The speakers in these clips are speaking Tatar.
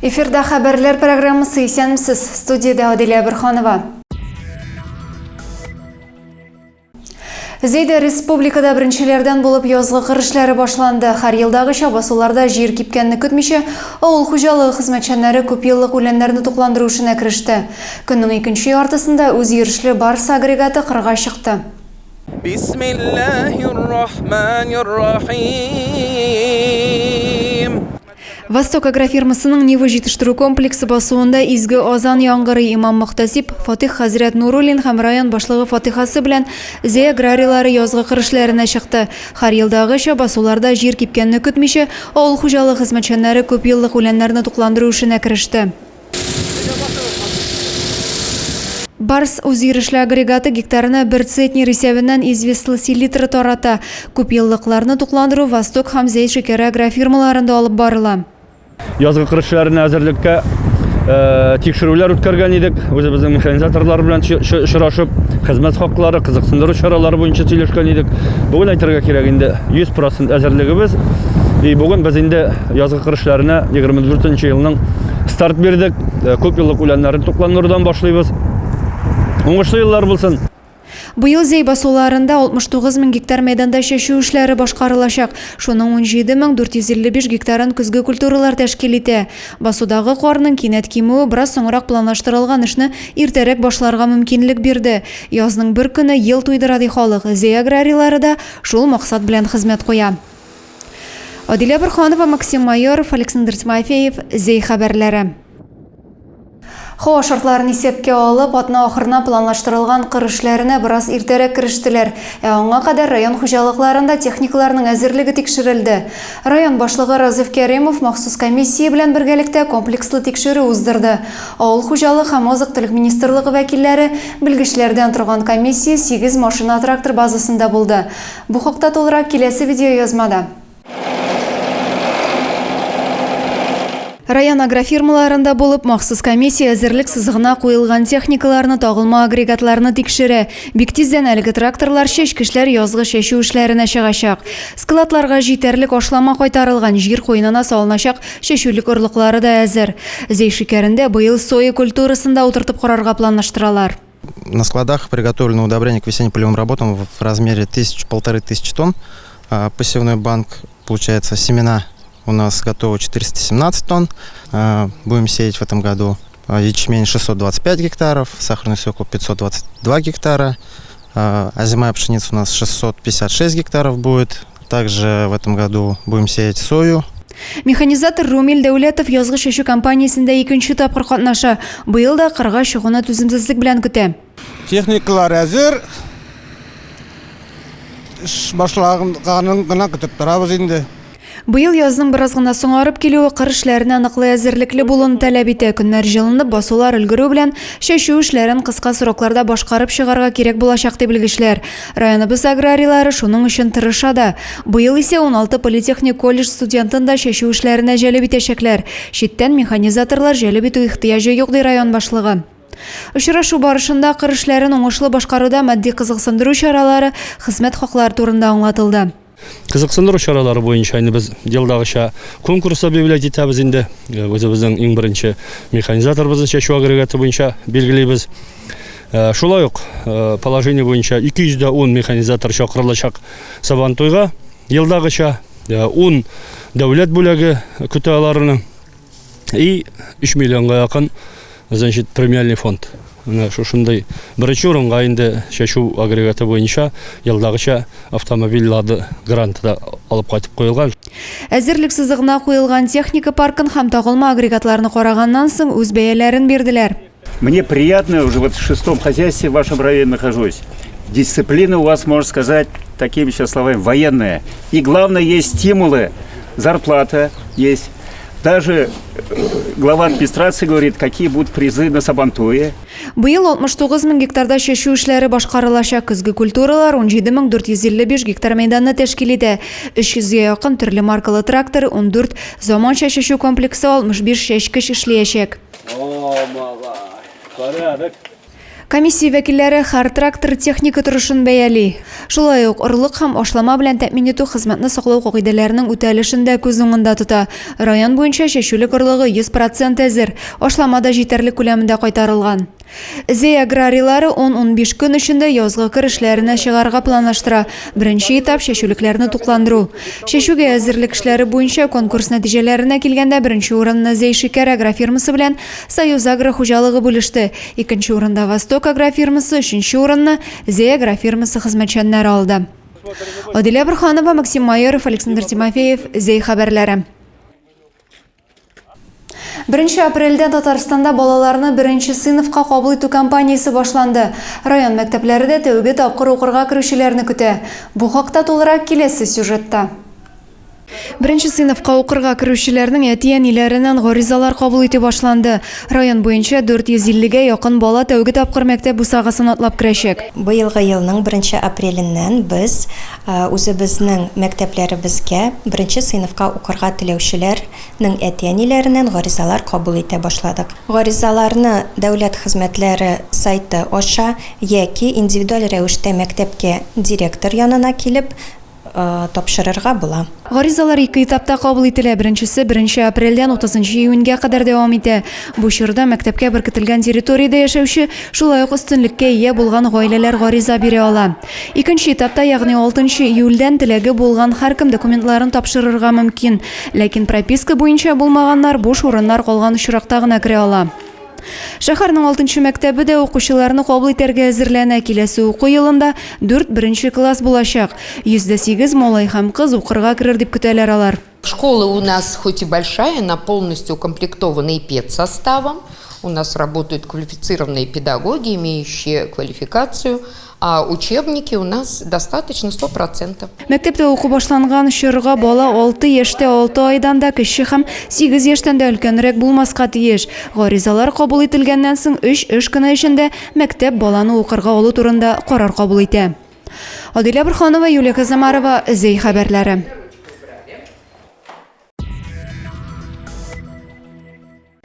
Эфирда хәбәрләр программасы Исәнмесез. Студиядә Адилә Борханова. Зәйдә республикада беренчеләрдән булып язгы кыр эшләре башланды. Һәр елдагыча басуларда җир кипкәнне көтмичә, авыл хуҗалыгы хезмәтчәннәре күпьеллык үләннәрне тукландыру эшенә кереште. Көннең икенче яртысында үзйөрешле Барс агрегаты кырга чыкты. Бисмиллаһир рахманир рахим. Восток агрофирмасының Нива җитештерү комплексы басуында изге азан яңгырый. Имам-мөхтәсиб Фатих хәзрәт Нуруллин һәм район башлыгы фатихасы белән Зәй аграрийлары язгы кыр эшләренә чыкты. Һәр елдагыча, басуларда җир кипкәнне көтмичә, авыл хуҗалыгы хезмәтчәннәре күпьеллык үләннәрне тукландыру эшенә кереште. Барс үзйөрешле агрегаты гектарына бер центнер исәбеннән известьлы селитра тарата. Күпьеллыкларны тукландыру Восток һәм Зәй шикәре агрофирмаларында алып барыла. Язгы кыр эшләренә әзерлеккә тикшерүләр үткәргән идек. Үзебезнең механизаторлар белән очрашып, хезмәт хаклары, кызыксындыру чаралары буенча сөйләшкән идек. Бүген әйтергә кирәк инде, 100 процент әзерлегебез. И бүген без инде язгы кыр эшләренә 24 нче елның старт бирдек. Э, күп еллык үләннәрен тукландырудан башлыйбыз. Уңышлы еллар булсын! Быел Зәй басуларында 69 мең гектар мәйданда чәчү эшләре башкарылачак. Шуның 17 мең 455 гектарын көзге культуралар тәшкил итә. Басудагы карның кинәт кимүе бераз соңрак планлаштырылган эшне иртәрәк башларга мөмкинлек бирде. Язның бер көне ел туйдыра, ди халык. Зәй аграрийлары да шул максат белән хезмәт куя. Адилә Борһанова, Максим Майоров, Александр Тимофеев, Зәй хәбәрләре. Һава шартларын исәпкә алып, атна ахырына планлаштырылган кыр эшләренә бераз иртәрәк керештеләр. Ә аңа кадәр район хуҗалыкларында техникаларның әзерлеге тикшерелде. Район башлыгы Разыйф Кәримов махсус комиссия белән бергәлектә комплекслы тикшерү уздырды. Авыл хуҗалык һәм азык-төлек министрлыгы вәкилләре, белгечләрдән торган комиссия сигез машина-трактор базасында булды. Бу хакта тулырак киләсе видеоязмада. Район агрофирмаларында булып, махсус комиссия әзерлек сызыгына куелган техникаларны, тагылма агрегатларны тикшерә. Бик тиздән әлеге тракторлар, чәчкечләр язгы чәчү эшләренә чыгачак. Складларга җитәрлек ашлама кайтарылган, җир куенына салыначак чәчүлек орлыклары да әзер. Зәй шикәрендә быел соя культурасын да утыртып карарга планлаштыралар. На складах приготовлено удобрение к весенним полевым работам в размере тысяч, полторы тысячи тонн. Посевной банк, получается, семена у нас готово 417 тонн. Будем сеять в этом году ячмень 625 гектаров, сахарный свеклу 522 гектара, озимая пшеница у нас 656 гектаров будет. Также в этом году будем сеять сою. Механизатор Румил Дәүләтов язгы чәчү кампаниясендә икенче тапкыр катнаша. Быел да кырга чыгуны түземсезлек белән көтә. Техникалар әзер. Эш башланганын гына көтеп торабыз инде. Быел язның бераз гына соңарып килүе кыр эшләренә ныклы әзерлекле булуны таләп итә. Көннәр җылынып, басулар өлгерү белән чәчү эшләрен кыска срокларда башкарып чыгарга кирәк булачак, ди белгечләр. Районыбыз аграрийлары шуның өчен тырыша да. Быел исә 16 политехник колледж студентын да чәчү эшләренә җәлеп итәчәкләр. Читтән механизаторлар җәлеп итү ихтыяҗы юк, ди район башлыгы. Очрашу барышында кыр эшләрен уңышлы башкаруда матди кызыксындыру чаралары, хезмәт хаклары турында аңлатылды. Кызыксындыру чаралары буенча инде без елдагыча конкурс объявлять итәбез инде. Э, үзебезнең иң беренче механизаторыбызны чәчү агрегаты буенча билгелибез. Э, шулай ук э, положение буенча 210 механизатор чакырылачак Сабантуйга. Елдагыча 10 дәүләт бүләге көтә аларны. И 3 миллионга якын, значит, премиальный фонд. Менә шушындый беренче урынга инде чәчү агрегаты буенча елдагыча автомобиль Лада Гранта да алып кайтып куелган. Әзерлек сызыгына куелган техника паркын һәм тагылма агрегатларны караганнан соң үз бәяләрен бирделәр. Мне приятно, уже вот в шестом хозяйстве в вашем районе нахожусь. Дисциплина у вас, можно сказать, такими сейчас словами, военная. И главное, есть стимулы, зарплата есть. Даже э, глава администрации говорит, какие будут призы на Сабантуе. Быел 69 мең гектарда чәчү эшләре башкарылачак. Көзге культуралар 17455 гектар мәйданны тәшкил итә. 300 гә якын төрле маркалы трактор, 14 заманча чәчү комплексы, 65 чәчкеч эшләячәк. О, малай, порядок. Комиссия вәкилләре һәр трактор техника торышын бәяли. Шулай ук орлык һәм ашлама белән тәэмин итү хезмәтне саклау кагыйдәләренең үтәлешен дә күз уңында тота. Район буенча чәчүлек орлыгы 100 процент әзер, ашлама да җитәрлек күләмендә кайтарылган. Зәй аграрийлары ун-унбиш көн эчендә язгы кыр эшләренә чыгарга планлаштыра. Беренче этап, чәчүлекләрне тукландыру. Чәчүгә әзерлек эшләре буенча конкурс нәтиҗәләренә килгәндә, беренче урынны Зәй шикәр агрофирмасы белән Союз-Агро хуҗалыгы бүлеште. Икенче урында Восток агрофирмасы, өченче урынны Зәй агрофирмасы хезмәтчәннәре алды. Адилә Борһанова, Максим Майоров, Александр Тимофеев, Зәй хәбәрләре. Беренче апрельдә Татарстанда балаларны беренче сыйныфка кабул итү кампаниясе башланды. Район мәктәпләре дә тәүге тапкыр укырга керүчеләрне көтә. Бу хакта тулырак киләсе сюжетта. Беренче сыйныфка укырга керүчеләрнең әти-әниләреннән гаризалар кабул итү башланды. Район буенча 450 гә якын бала тәүге тапкыр мәктәп бусагасын атлап керәчәк. Быелгы елның беренче апреленнән без үзебезнең мәктәпләребезгә беренче сыйныфка укырга теләүчеләр нең әти-әниләреннән гаризалар кабул итә башладык. Гаризаларны дәүләт хезмәтләре сайты аша яки индивидуаль рәвештә мәктәпкә директор янына килеп тапшырырга була. Гаризалар ике этапта кабул ителә. Беренчесе беренче апрельдән утызынчы июньгә кадәр дәвам итә. Бу чорда мәктәпкә беркетелгән территориядә яшәүче, шулай ук өстенлеккә ия булган гаиләләр гариза бирә ала. Икенче этапта, ягъни алтынчы июльдән теләге булган һәркем документларын тапшырырга мөмкин. Ләкин прописка буенча булмаганнар буш урыннар калган очракта гына керә ала. Шәһәрнең алтынчы мәктәбе дә укучыларны кабул итәргә әзерләнә. Киләсе уку елында дүрт беренче класс булачак. 108 малай һәм кыз укырга керер дип көтәләр алар. Школа у нас хоть и большая, она полностью укомплектована и педсоставом. У нас работают квалифицированные педагоги, имеющие квалификацию. А учебники у нас достаточно 100%. Мәктәптә уку башланган чорга бала 6 яшьтә 6 айдан да кече һәм 8 яшьтән дә өлкәнрәк булмаска тиеш. Гаризалар кабул ителгәннән соң өч эш көне эчендә мәктәп баланы укырга алу турында карар кабул итә. Адилә Борһанова, Юлия Казамарова, Зәй хәбәрләре.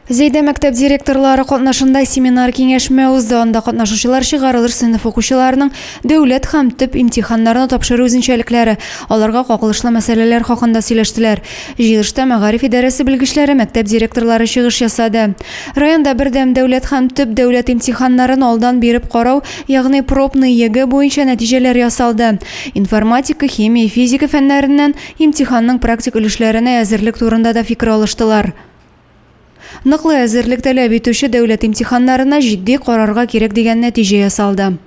Зәйдә мәктәп директорлары катнашында семинар-киңәшмә узды. Анда катнашучылар чыгарылыш сыйныф укучыларының дәүләт һәм төп имтиханнарны тапшыру үзенчәлекләре, аларга кагылышлы мәсьәләләр хакында сөйләштеләр. Җыелышта мәгариф идарәсе белгечләре, мәктәп директорлары чыгыш ясады. Районда бердәм дәүләт һәм төп дәүләт имтиханнарын алдан биреп карау, ягъни пробный ЕГЭ буенча нәтиҗәләр ясалды. Информатика, химия, физика фәннәреннән имтиханның практик өлешләренә әзерлек турында да фикер алыштылар. Ныклы әзерлек таләп итүче дәүләт имтиханнарына җитди карарга кирәк дигән нәтиҗә ясалды.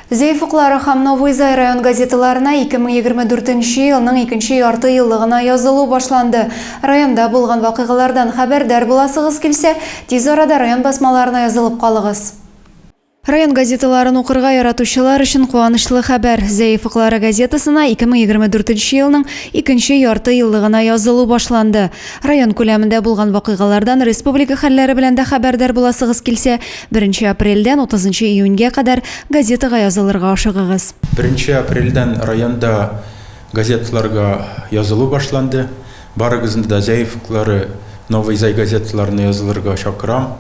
Зәй офыклары һәм Новый Зай район газеталарына 2024 елның икенче ярты еллыгына язылу башланды. Районда булган вакыйгалардан хәбәрдар буласыгыз килсә, тиз арада район басмаларына язылып калыгыз. Район газеталарын укырга яратучылар өчен куанычлы хәбәр. Зәй офыклары газетасына 2024 елның икенче ярты еллыгына язылу башланды. Район күләмендә булган вакыйгалардан республика хәлләре белән дә хәбәрдар буласыгыз килсә, беренче апрельдән утызынчы июньгә кадәр газетага язылырга ашыгыгыз. Беренче апрельдән районда газеталарга язылу башланды. Барыгызны да Зәй офыклары, Новый Зай газеталарына язылырга чакырам.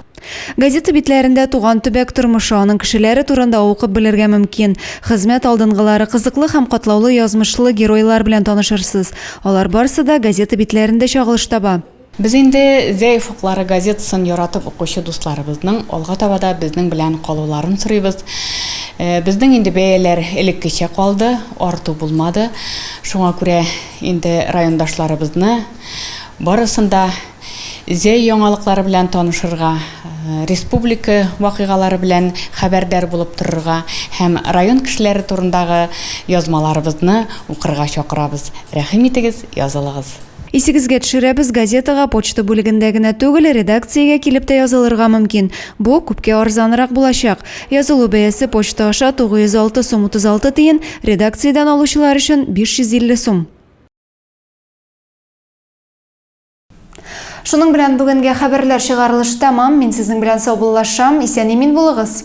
Газета битләрендә туган төбәк тормышы, аның кешеләре турында укып белергә мөмкин. Хезмәт алдынгылары, кызыклы һәм катлаулы язмышлы геройлар белән танышырсыз. Алар барсы да газета битләрендә чагылыш таба. Без инде Зәй офыклары газетасын яратып укучы дусларыбызның алга таба да безнең белән калуларын сорыйбыз. Безнең инде бәяләр элеккечә калды, арту булмады. Шуңа күрә инде райондашларыбызны барысын да Зәй яңалыклары белән танышырга, республика вакыйгалары белән хәбәрдар булып торырга һәм район кешеләре турындагы язмаларыбызны укырга чакырабыз. Рәхим итегез, язылыгыз! Исегезгә төшерәбез, газетага почта бүлегендә генә түгел, редакциягә килеп тә язылырга мөмкин. Бу, күпкә арзанрак булачак. Язылу бәясе почта аша 906 сум 36 тиен, редакциядән алучылар өчен, 550 сум. Шуның белән бүгенге хәбәрләр чыгарылыш тәмам. Мин сезнең белән саубуллашам. Исән-имин булыгыз!